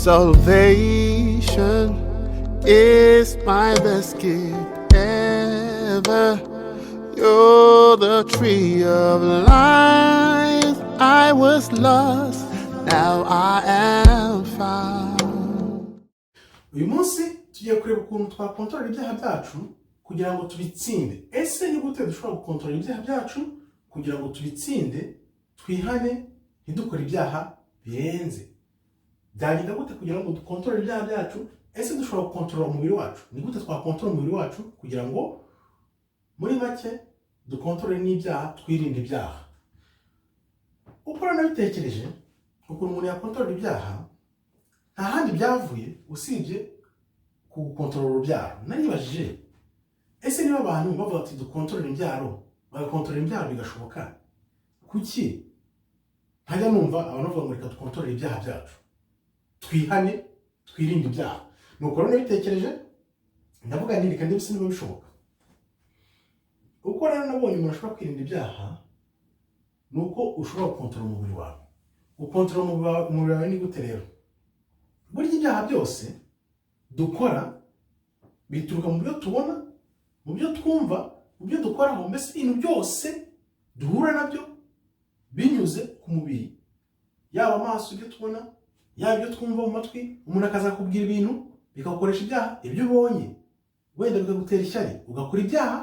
Salvation is my best gift ever. You're the tree of life. I was lost, now I am found. Uyu munsi tugiye kureba ukuntu twakontorora ibyaha byacu kugira ngo tubitsinde. Ese ni gute dushobora gukontorora ibyaha byacu kugira ngo tubitsinde, twihane, ntidukore ibyaha birenze? Byagenda gute kugira ngo dukontorore ibyaha byacu? Ese dushobora gukontorora umubiri wacu? Ni gute twakontorora umubiri wacu kugira ngo muri make dukontorore n'ibyaha, twirinde ibyaha? Uko rero nabitekereje ukuntu umuntu yakontorora ibyaha, nta handi byavuye usibye ku gukontorora urubyaro. Naribajije: ese niba abantu bavuga ati "Dukontorore imbyaro", bagakontorora imbyaro bigashoboka, kuki ntajya numva abantu bavuga ngo "Reka dukontorore ibyaha byacu, twihane, twirinde ibyaha"? Nuko rero nabitekereje, ndavuga nti "Reka ndebe se niba bishoboka." Uko rero nabonye umuntu ashobora kwirinda ibyaha ni uko ushobora gukontorora umubiri wawe. Gukontorora umubiri wawe ni gute rero? Burya ibyaha byose dukora bituruka mu byo tubona, mu byo twumva, mu byo dukoraho, mbese ibintu byose duhura nabyo binyuze ku mubiri, yaba amaso, ibyo tubona, yaba ibyo twumva mu matwi. Umuntu akazakubwira ibintu bikagukoresha ibyaha, ibyo ubonye wenda bikagutera ishyari, ugakora ibyaha.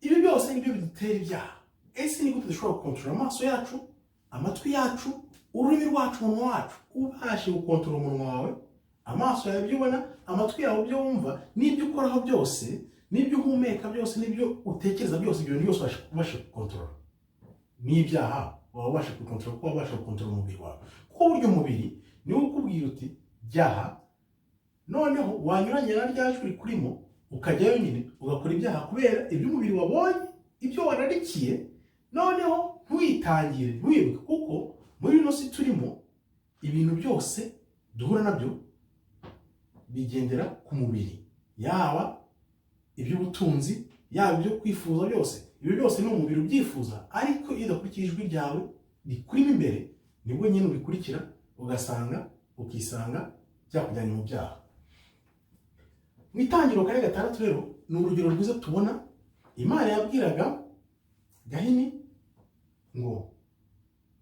Ibi byose nibyo bidutera ibyaha. Ese ni gute dushobora gukontorora amaso yacu, amatwi yacu, ururimi rwacu, umunwa wacu? Ubashe gukontorora umunwa wawe, amaso yawe, ibyo ubona, amatwi yawe, ibyo wumva, n'ibyo ukoraho byose, n'ibyo uhumeka byose, n'ibyo utekereza byose, ibyo bintu byose ubasha gukontorora, n'ibyaha waba ubasha kubikontorora, kuko wabasha gukontorora umubiri wawe. Kuko burya umubiri niwo ukubwira uti "Byaha", noneho wanyuranye na rya jwi rikurimo, ukajyayo nyine ugakora ibyaha kubera ibyo umubiri wabonye, ibyo wararikiye. Noneho ntiwitangire, ntiwibuke, kuko muri ino si turimo ibintu byose duhura nabyo bigendera ku mubiri, yaba iby'ubutunzi, yaba ibyo kwifuza byose, ibyo byose ni umubiri ubyifuza. Ariko iyo udakurikije ijwi ryawe rikurimo imbere, nibwo nyine ubikurikira, ugasanga ukisanga byakujyanye mu byaha. Mu Itangiriro 4:6 rero ni urugero rwiza tubona. Imana yabwiraga Gahini ngo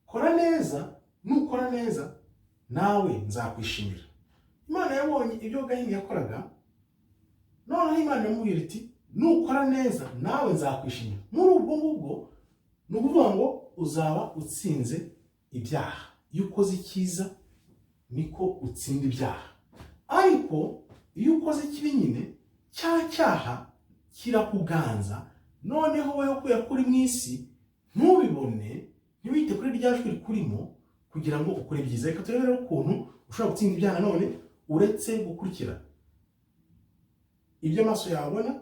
"Kora neza, nukora neza nawe nzakwishimira." Imana yabonye ibyo Gahini yakoraga, noneho Imana iramubwira iti "Nukora neza nawe nzakwishimira." Muri ubwo ngubwo ni ukuvuga ngo uzaba utsinze ibyaha. Iyo ukoze icyiza niko utsinda ibyaha, ariko iyo ukoze ikibi nyine cya cyaha kirakuganza. Noneho wowe kubera ko uri mu isi ntubibone, ntiwite kuri rya jwi rikurimo kugira ngo ukore ibyiza. Reka turebe rero ukuntu ushobora gutsinda ibyaha nanone uretse gukurikira ibyo amaso yawe abona,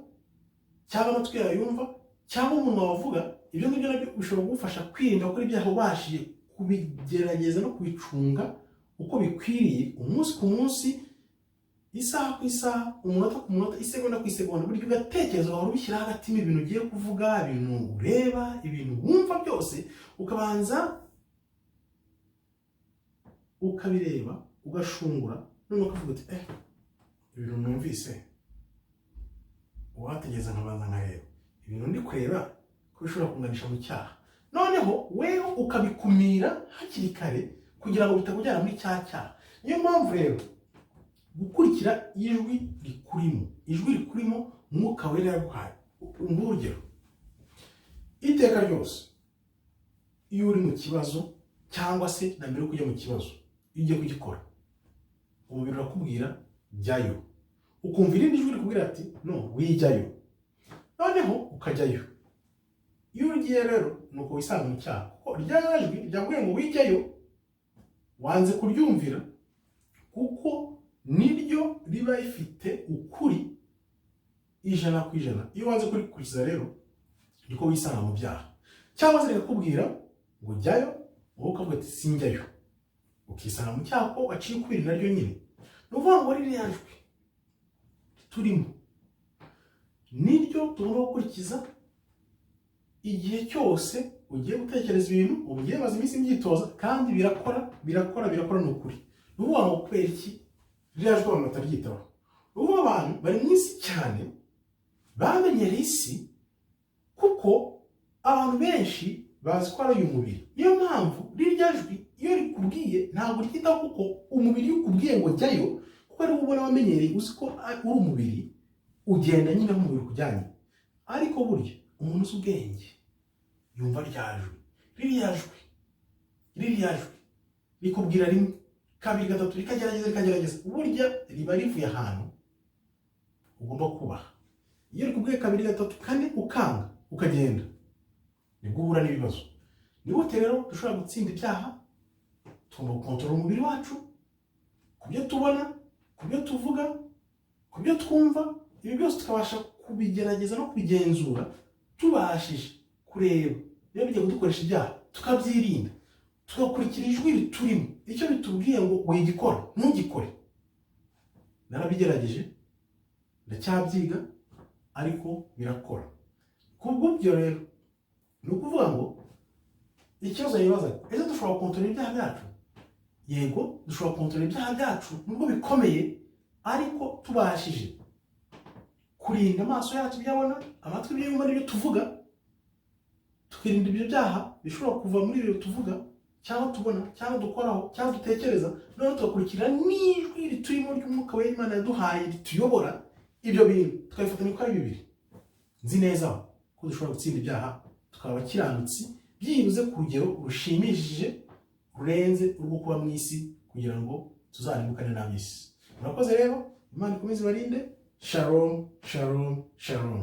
cyangwa amatwi yawe yumva, cyangwa umunwa wavuga. Ibyo ngibyo nabyo bishobora kugufasha kwirinda gukora ibyaha, ubashije kubigerageza no kubicunga uko bikwiriye, umunsi ku munsi, isaha ku isaha, umunota ku munota, isegonda ku isegonda. Burya ugatekereza, wahora ubishyira hagati ibintu ugiye kuvuga, ibintu ureba, ibintu wumva byose, ukabanza ukabireba, ugashungura, noneho ukavuga uti "Ibintu numvise, uwategereza nkabanza nkareba ibintu ndi kureba ko bishobora kunganisha mu cyaha." Noneho wewe ukabikumira hakiri kare kugira ngo bitakujyana muri cya cyaha. Niyo mpamvu rero gukurikira ijwi rikurimo, ijwi rikurimo Mwuka Wera yaguhaye. Urugero, iteka ryose iyo uri mu kibazo, cyangwa se na mbere yo kujya mu kibazo, iyo ugiye kugikora, umubiri urakubwira "Jyayo", ukumva irindi jwi rikubwira ati "No, wijyayo", noneho ukajyayo. Iyo ugiye rero ni uko wisanga mu cyaha, kuko rya jwi ryakubwiye ngo "Wijyayo", wanze kuryumvira, kuko niryo riba rifite ukuri 100%. Iyo wanze kurikurikiza rero niko wisanga mu byaha. Cyangwa se rikakubwira ngo "Jyayo", wowe ukavuga ati "Sinjyayo", ukisanga mu cyaha ko waciye ukubiri naryo nyine. Ni ukuvuga ngo ririya jwi turimo niryo tugomba gukurikiza igihe cyose ugiye gutekereza ibintu. Ubu ugiye maze iminsi mbyitoza kandi birakora, birakora, birakora, ni ukuri. Ni ukuvuga ngo kubera iki? Ririya jwi abantu bataryitaho. Ubu abantu bari mu isi cyane, bamenyereye isi, kuko abantu benshi bazi ko ari uyu mubiri. Niyo mpamvu rirya jwi iyo rikubwiye ntabwo ryitaho, kuko umubiri iyo ukubwiye ngo jyayo, kuko ari wo ubona wamenyereye, uzi ko uri umubiri, ugenda nyine nk'umubiri ukujyanye. Ariko burya umuntu uzi ubwenge yumva rya jwi, ririya jwi, ririya jwi rikubwira rimwe, kabiri, gatatu, rikagerageza, rikagerageza. Burya riba rivuye ahantu ugomba kubaha. Iyo rikubwiye kabiri, gatatu, kane, ukanga ukagenda, nibwo uhura n'ibibazo. Ni gute rero dushobora gutsinda ibyaha? Tugomba gukontorora umubiri wacu ku byo tubona, ku byo tuvuga, ku byo twumva. Ibi byose tukabasha kubigerageza no kubigenzura, tubashije kureba niba bigiye kudukoresha ibyaha tukabyirinda, tugakurikira ijwi riturimo, icyo bitubwiye ngo wigikora ntugikore. Narabigerageje, ndacyabyiga, ariko birakora. Kubw'ibyo rero ni ukuvuga ngo ikibazo yibazaga: ese dushobora gukontorora ibyaha byacu? Yego, dushobora gukontorora ibyaha byacu nubwo bikomeye, ariko tubashije kurinda amaso yacu ibyo abona, amatwi ibyo yumva n'ibyo tuvuga, tukirinda ibyo byaha bishobora kuva muri ibyo tuvuga cyangwa tubona cyangwa dukoraho cyangwa dutekereza, noneho tugakurikira n'ijwi riturimo ry'Umwuka w'Imana yaduhaye rituyobora, ibyo bintu tukabifatanya uko ari bibiri, nzi neza ko dushobora gutsinda ibyaha, tukaba abakiranutsi byibuze ku rugero rushimishije rurenze urwo kuba mu isi, kugira ngo tuzarimbukane n'ab'isi. Murakoze rero, Imana ikomeze ibarinde. Shalom, shalom, shalom.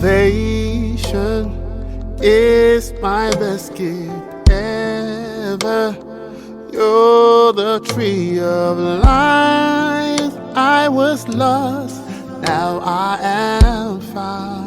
Salvation is my best gift ever. You're the tree of life. I was lost, now I am found.